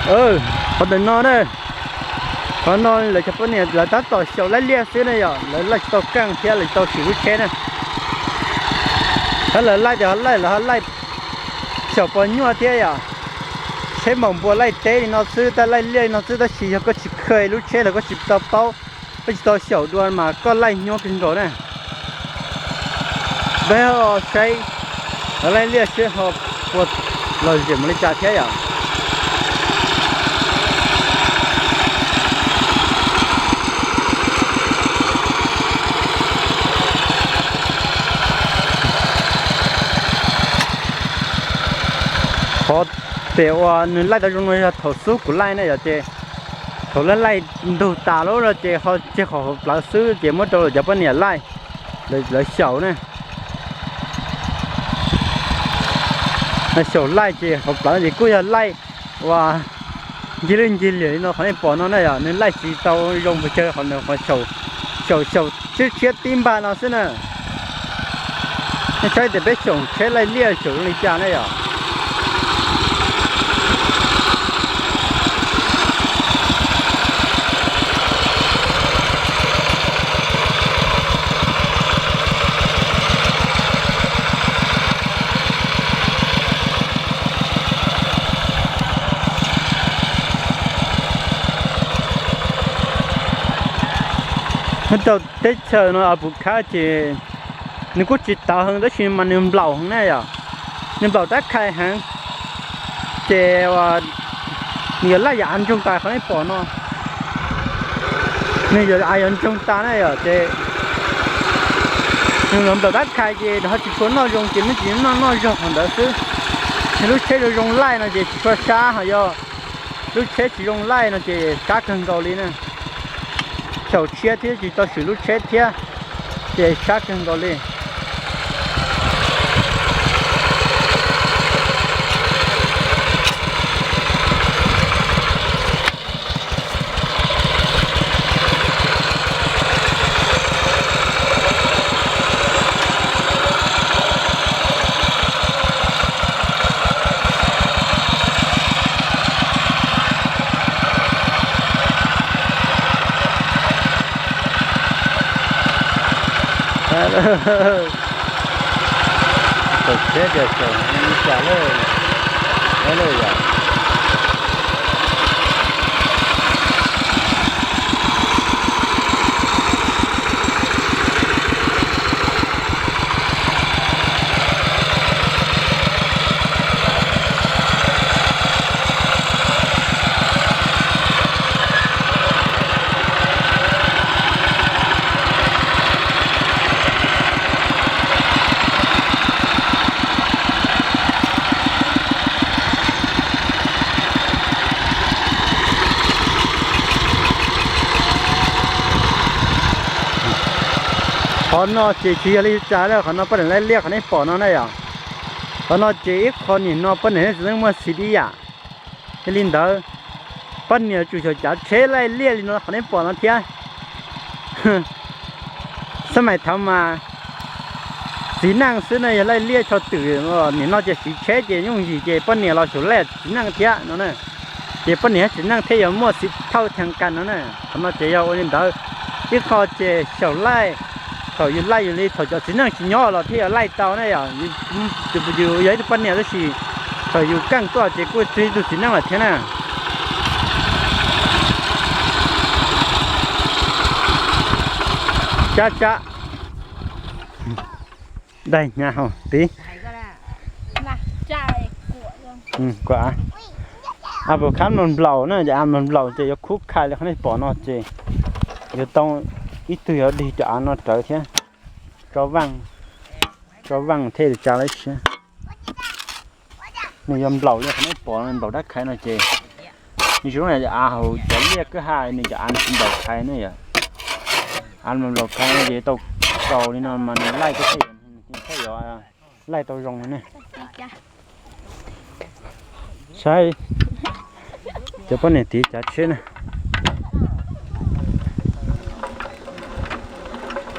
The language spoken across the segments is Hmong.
Qhov ntawm no na, qhov no lawv cov poj niam lawv tab tom xyaum laij liaj xwb na yom, lawv laij tsis tau keej thiab lawv tsis tau siv lub tsheb na. Lawv laij tias ho laij, lawv ho laij xyaum pos nyuaj thiab yom. Tsheb maum npua laij teb li no xwb, tab laij liaj li no xwb, tab sis yog koj tsis kheev lub tsheb los koj tsis tau paub, koj tsis tau xyaum dua mas koj laij nyuaj kawg nkaus na. Peb ho saib lawv laij liaj seb ho puas lom zem mus li cas thiab yom. Qhov pem uas nws laij tau zoo no yog thaum xub kuv laij na yom, ces thaum laij laij ntug tas lawm no ces ho tseg qhov hauv plawv xwb ces muab rau lawv cov poj niam laij, lawv xyaum na. Xyaum laij ces hauv plawv ces kuj yog laij uas ncig lwj ncig liam li no qhov nej pom no na yom, nws laij tsis tau zoo pes tsawg, qhov xyaum xyaum tshiab tshiab tib npag no xwb na. Nej saib tias peb xyaum tsheb laij liaj xyaum zoo li cas na yom. Nyob rau teb chaws no Apukhab ces nws kuj tsis tawv heev tab sis mas nws nplaum heev na yom, nws nplaum tab khais heev. Ces nws yuav laij yam av ntsoog tas qhov nej pom no, nws yuav av yuav ntsoog tas na yom, ces nws nplaum tab khais ces ho tsis tshua noj zoo ces muab tsis noj noj zog qhov ntawd xwb. Nws lub tsheb zoo zoo laij no ces tsis tshua sab, ho yog lub tsheb tsis zoo laij no ces sab kawg nkaus li na. Xyaum tshiab thiab tsis tau swm lub tsheb thiab ces sab kawg nkaus li. Xyaum tsheb tias xyaum li cas lawm, lawm yom. Qhov no ces tsis yog li cas lawm, qhov no poj niam laij liaj qhov nej pom no na yom. Qhov no ces ib qho nim no poj niam tsis tau muaj xis dib yam. Yog li ntawd, poj niam tsum xyaum cav tsheb laij liaj li no qhov nej pom no thiab. Xab maim thaud mas txiv neej xwb ne, yog laij liaj tshaj twm, nim no ces siv tsheb ces yooj yim ces poj niam los xyaum laij txiv neej thiab no na. Ces poj niam txiv neej thiaj yuav muaj xis thauj thee kas no na. Qhov no ces yog ua li ntawd, ib qho ces xyaum laij, thaum yus laij yus li thaum cov txiv neej tsis nyob los thiaj yuav laij tau na yom. Yus yog ib tug poj niam tab sis thaum yus keej tuaj ces kuj tsis ib tug txiv neej lawm thiab na. Cab cab, daig hnyav hauv tid. Kuam, av puas khab nplaum nplaum na, cov av nplaum nplaum ces yuav khub khais li qhov nej pom no ces yuav tau ib tug yuav dig cov av no rawv thiab, tso vaaj, tso vaaj thiaj li tsa lawv siab. Nws yuav nplaum li qhov nej pom nplaum dab khais no ces nws tsis zoo li av hauv cov liaj kwj ha, nws cov av nws tsis nplaum khais ne yom. Av nplaum khais no ces tau kaus li no mas nws laij thiaj yuav, thiaj yuav laij tau zoo li ne. Saib cov poj niam tiv cav tsheb na.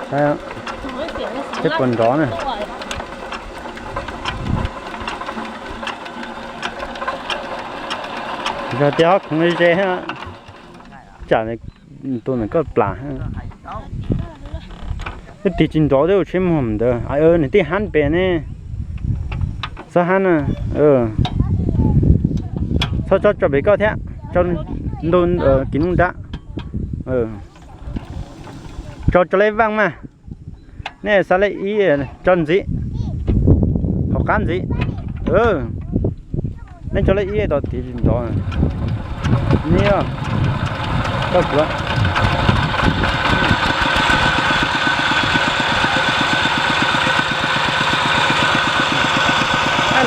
Saib, tsheb puas nrov na. Yog tias ob khoov ze, tsam tus ntawm koj plam. Wb tig tsis nrov twb ua tsheb muag ntawd. Niam tij hab pem ne. Txhob hab na. Txhob tso pem koj thiab, tso ntu kis nub nrab. Tso tso lej vaaj mas. Nej xav lej ib, tso ntxiv, hauv qab ntxiv. Nej tso lej ib tau tiv tsis nrov. Niam, koj kuv,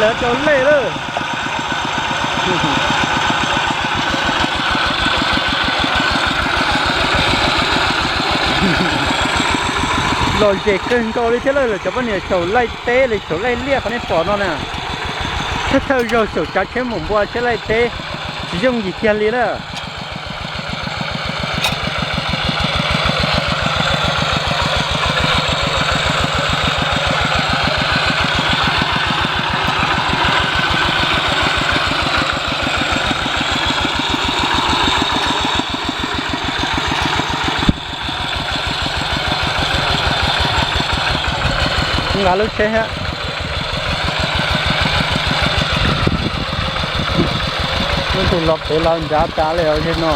lawv tso lej lawm. Lom zem kawg nkaus li thiab lawm, cov poj niam xyaum laij teb li xyaum laij liaj qhov nej pom no na. Thawj thawj zaug xyaum tsav tsheb mus npua tsheb laij teb, tsis yooj yim kiag li na. Nqa lub tsheb thiab. Lub tug los pem los nrad tas li os no.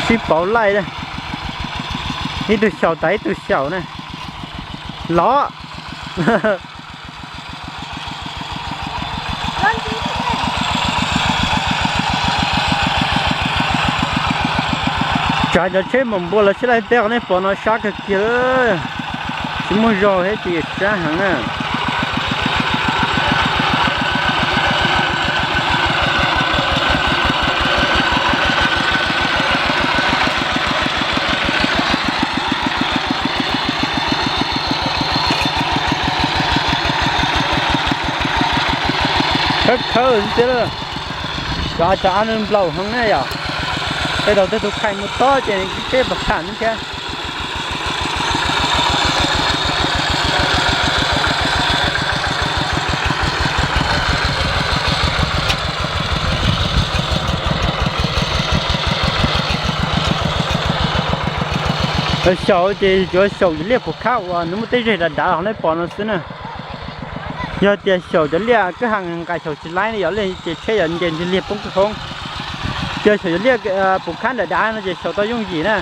Sib pauv laij, ib tug xyaum tas ib tug xyaum na. Los. Tsav cov tsheb mus npua lawv tsheb laij teb qhov nej pom no sab kawg kiag, tsis muaj zog thiab ces sab heev na. Khawb khawb tiag, cov av cov av nplaum heev na yom. Tej thaum tej tug khais mus tob ces tsheb puas tham thiab. Xyaum ces yuav xyaum cov liaj puas khab uas nws muaj tej zeg dav dav los nej pom no xwb na. Yog tias xyaum cov liaj kwj ha nqaim xyaum tsis laib ne yom, ces tsheb yuav nce ntsis liag poob kawg hoob. Yog xyaum cov liaj puas khab dav dav no ces xyaum tau yooj yim na.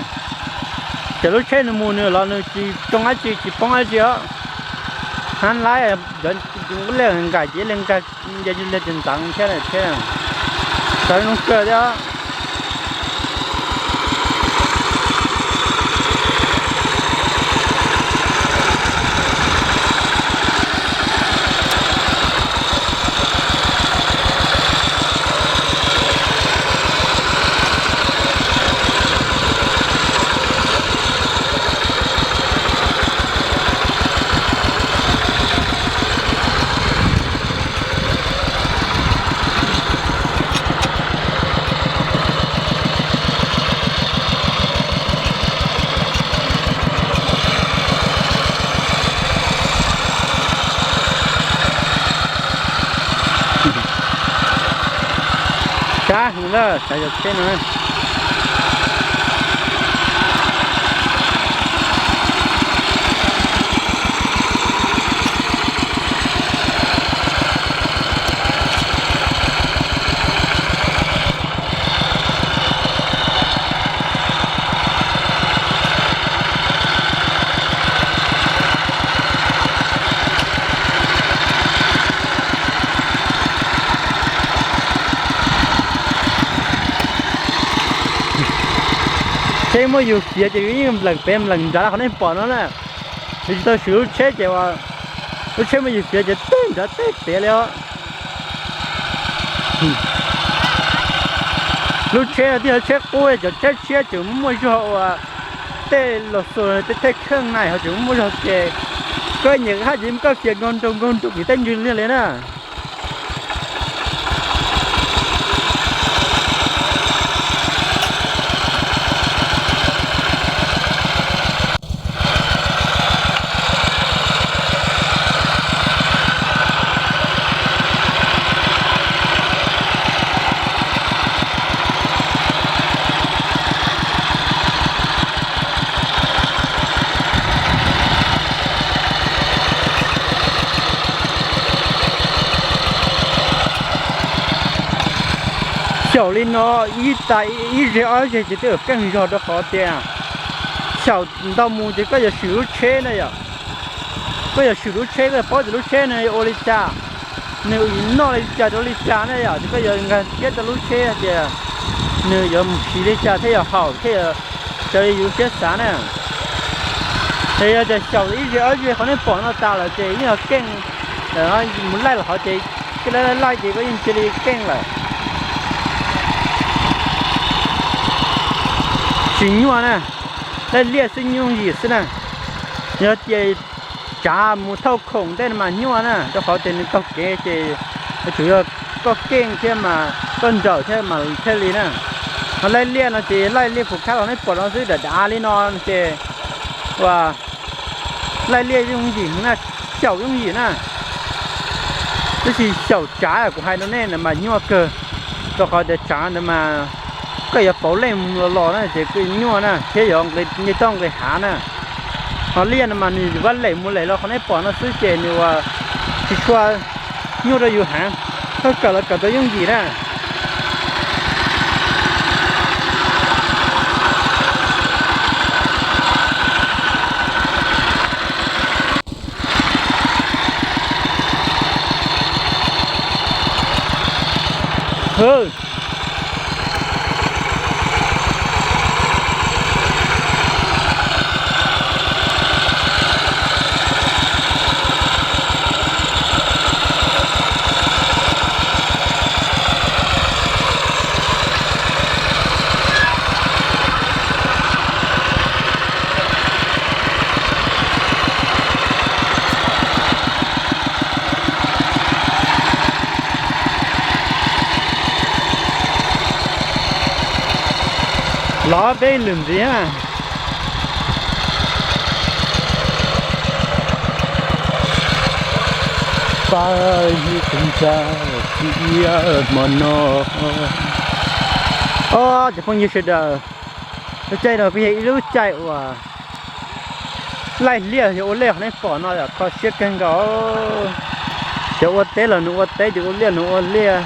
Ces lub tsheb nws mus nws los nws tsis tsoo dab tsi tsis poob dab tsi os. Hab laib, liaj nqaim ces ib leeg nkag nce ntsis liag ces ntxeev thiab tsheb. Txawv zoo kawg thiab. Sab heev lawm, sab yog tsheb no. Tsheb muab yus fiav ces yus yeej nplees pem nplees nrad qhov nej pom no na. Yus tsis tau swm lub tsheb ces lub tsheb muab yus fiav ces teg nrad teg pem li os. Lub tsheb no tij yog tsheb qub, cov tsheb tshiab tseem muaj zog uas tej los xus tej thej kheej na ho tseem muaj zog ces koj nyiam haj ces koj fiav nkaug nraug nkaug nraug kwv tej ntswg liag li na. Xyaum li no ib tas ib zeg ob zeg ces twb yuav keej zog rau qhov tias xyaum ntau mus ces koj yuav swm lub tsheb na yom. Koj yuav swm lub tsheb, koj yuav paub tias lub tsheb no yuav ua li cas, nws noj li cas rau li cas na yom, ces koj yuav nkag siab rau lub tsheb tias nws yuav mus siv li cas thiaj yuav haum thiaj yuav raws li yus lub siab xav na. Ces yog tias xyaum ib zeg ob zeg qhov nej pom no tas lawm ces yeej yog keej, mus laij los hov ces laij laij ces koj yeej cia li keej lawm. Tsis nyuaj na, laij liaj xwb nyuaj yim xwb na. Yog tias tsav mus thauj khoom tej no mas nyuaj na, rau qhov tias nws taug kev ces yuav tsum yog koj keej thiab mas koj nrawm thiab mas thiaj li na. Ho laij liaj no ces laij liaj pus khab los nej pom no xwb, dav dav li no ces ua laij liaj yooj yim na, xyaum yooj yim na. Tab sis xyaum tsav kuv hais rau nej na mas nyuaj kawg, rau qhov tias tsav ntawd mas koj yuav pauv leej mus los los na ces nyuaj na thiab yuav nqis toj nqis hav na. Ho liaj no mas nws yuav vaj lem mus lem los qhov nej pom no xwb ces nws ua tsis tshua nyuaj rau yus heev, kawm los kawm tau yooj yim na. Los peb lwm ntxiv na. Pab ib tug ntsa txiv iab hmo no. Os, cov phooj ywg sawv daws, lub caij no kuj yog ib lub caij uas laij liaj yog ua liaj, qhov nej pom no yog kho siab kawg nkaus. Cov ua teb los nws ua teb, cov ua liaj nws ua liaj.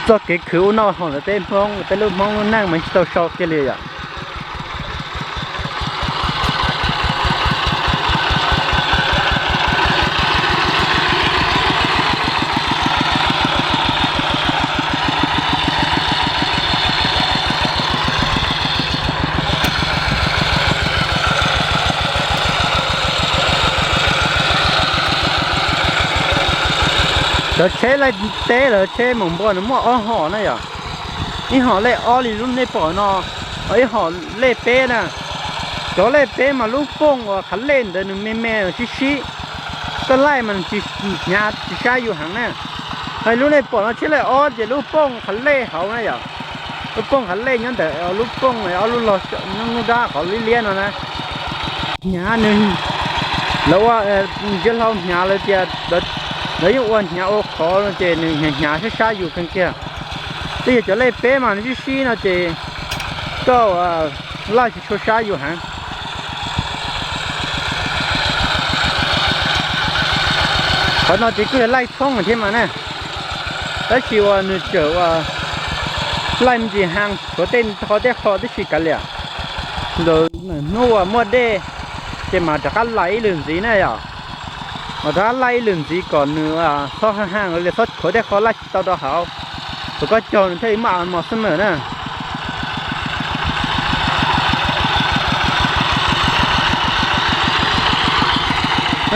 Txoj kev khwv ua noj haus ntawm peb Hmoob, peb lub Hmoob lub neej mas tsis tau sau kiag li yom. Cov tsheb laij teb los tsheb maum npua nws muaj ob hom na yom. Ib hom lej ob li lub nej pom no, ho ib hom lej peb na. Cov lej peb mas lub pooj uas qhav lej ntawd nws me me sib sib, koj laij mas nws tsis hnyav tsis sab yus heev na. Ho lub nej pom no tsheb lej ob ces lub pooj qhav lej hauv na yom. Lub pooj qhav lej nyob ntawm lub pooj ob lub log nub nrab qhov liab liab no na. Hnyav nws, lawv ua ntsia hlau hnyav lawv tias lawv yeej ua hnyav ua qhov no ces nws hnyav hnyav sab sab yus kheev kiag. Twb yog cov lej peb mas nws sib sib no ces koj laij tsis tshua sab yus heev. Qhov no ces kuj yog laij thoob thiab mas na, tab sis uas nws tseem uas laij me ntsis haj tshuav tej qho tej qho tib si kav liam. Ntawd hnub uas muaj dej ces mam rov qab laij ib lwm ntxiv na yom. Mam rov qab laij ib lwm ntxiv kom nws txhob haj haj li txhob tshuav tej qho laij tsis tau rau hauv, kom koj cog nws thiaj li muaj mos xab mem na.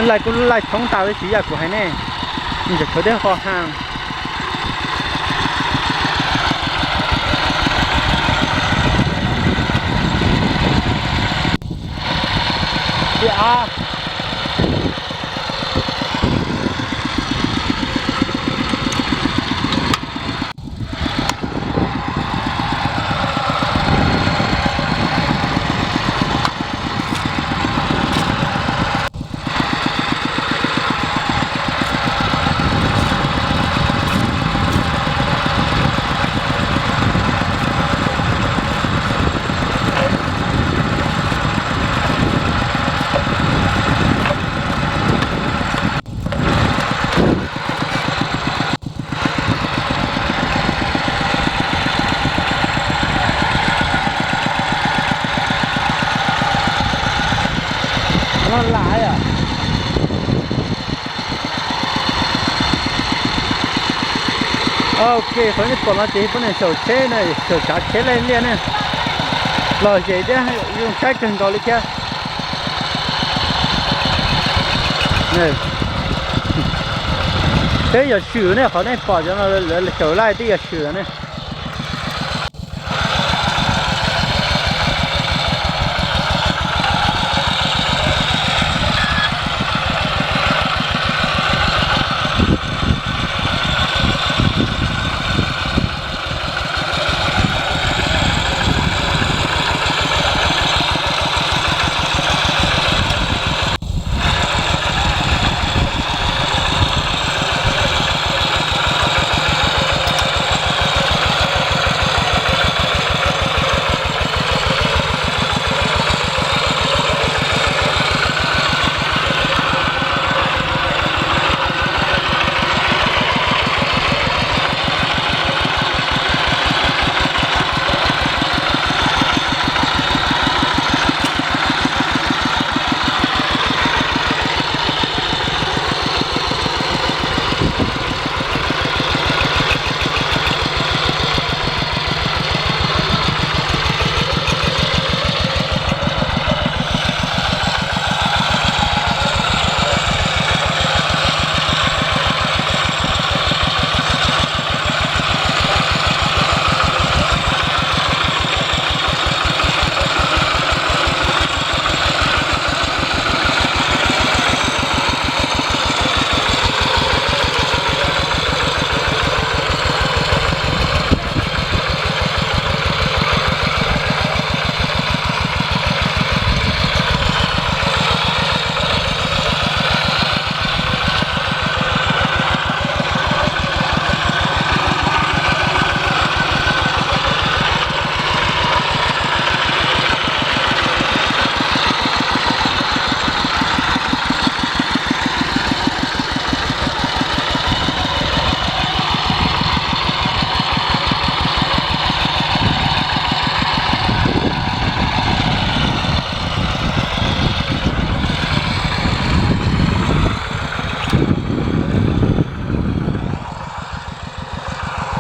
Laij kuj laij thoob tas li tsis yam kuv hais nej, nws tseem tshuav tej qho haj. Los lam yom. Ok, qhov nej pom no ces poj niam xyaum tsheb na, xyaum tsav tsheb laij liaj ne. Lom zem thiab zoo saib kawg nkaus li thiab. Twb yog swm ne, qhov nej pom cov no lawv xyaum laij twb yog swm ne.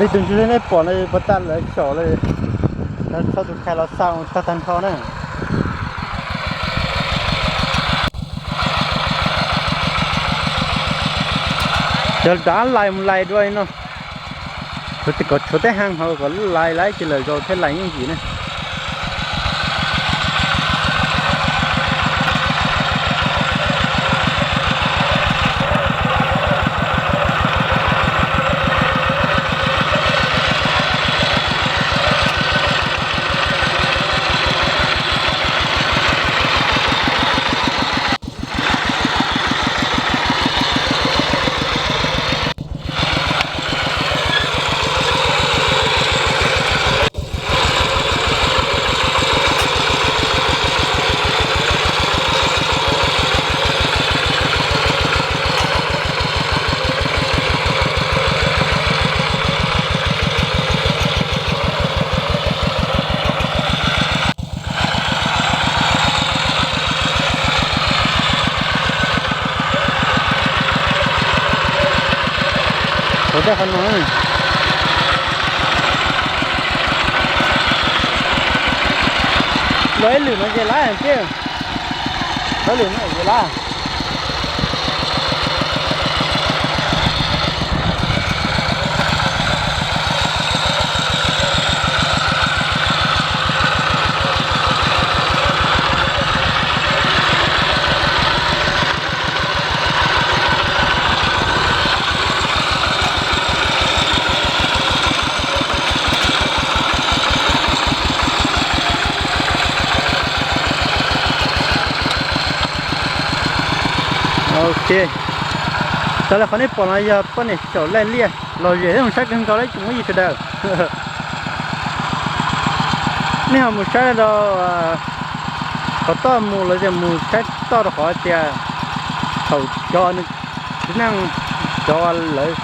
Ib tug ntsis nej pom no puas tas lawv xyaum li, txhob tus khai los xa tag tag nrho na. Cov dav lais mus lais dua li no, tshuav kom tshuav tej haj hauv kom lais lawm ces lawm zaus thiaj lais yooj yim ne. Ua tej qhov no, lawv ib lwm no ces lab tiag, lawv lwm no ces lab. Ok, tas li qhov nej pom no yog poj niam xyaum laij liaj, lom zem thiab zoo saib kawg nkaus li ib tsoom phooj ywg sawv daws. Nej ho mus saib rau qhov toj mus los yog mus saib toj rau qhov tias thaum cov txiv neej, cov lawv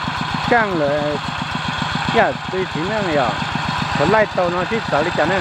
caaj lawm, yam txiv neej yog cov laij tau no sib txawv li cas ne.